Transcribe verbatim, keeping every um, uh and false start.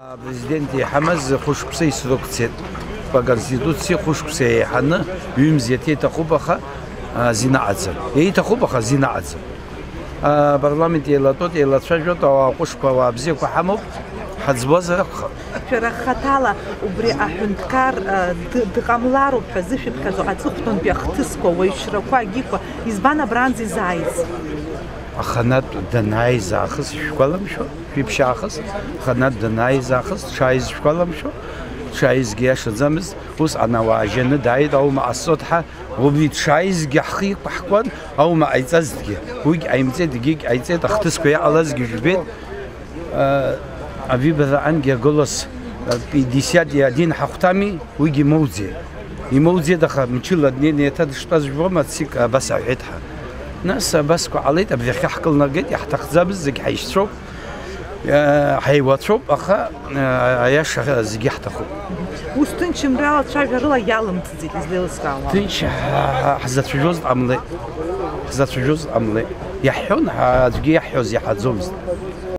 Апрезидент иҳамаз хәышықәса исрықәцеит. По конституции хәышықәса еиҳаны ҩымз иаҭеиҭахуп, аха, а, зинаҟаӡам. Еиҭахуп, аха зинаҟаӡам. Апарламент еилатәоит, еилацәажәоит, ауаа ҟәышқәа, ауаа бзиақәа ҳамоуп, ҳаӡбозар акәхап. Шәара хаҭала убри аҳәынҭқар, а, д-, дҟамлароуп ҳәа зышәыԥхьаӡо аҵыхәтәантәи ахҭысқәа, уаҩшьрақәа, агьиқәа, избан абранӡа изааиз? Аханатә данааиз аахыс шәгәаламшәо? Шәиԥшьаахыс, Ханаҭ данааиз аахыс дшааиз шәгәаламшәо? Дшааизгьы иашаӡамызт, усҟан ауаа жьаны дааит, аума ҟасҵоит ҳәа, убри дшааизгьы ҳхы иқәаҳкуан, аума ҟаиҵазҭгьы, уигь ҟаимҵеит, егьигь ҟаиҵеит, ахҭысқәа иҟалазгьы жәбеит. Э, абибара ангьы аголос, э, пятьдесят и один ҳахәҭами, уигьы имоуӡеит. Имоуӡеит, аха мчыла днеины еиҭа дыштәаз жәбома, ацик абас аҳәеит ҳәа. Нас абасқәа ҟалеит, абри ахьы ҳкылнагеит, иаҳҭахӡамыз зегь ҳаишьцәоуп, э, ҳаиуацәоуп, аха, э, аиаша зегьы ҳҭахуп. Ус ҭынчымра алацәажәарыла иалымҵӡеит, излеилыскаауа. Ҭынч ҳа-, ҳа-, ҳзацәажәоз ҟамлеит. Ҳзацәажәоз ҟамлеит. Иаҳҳәон, ҳа-, аӡәгьы иаҳҳәоз иаҳаӡомызт.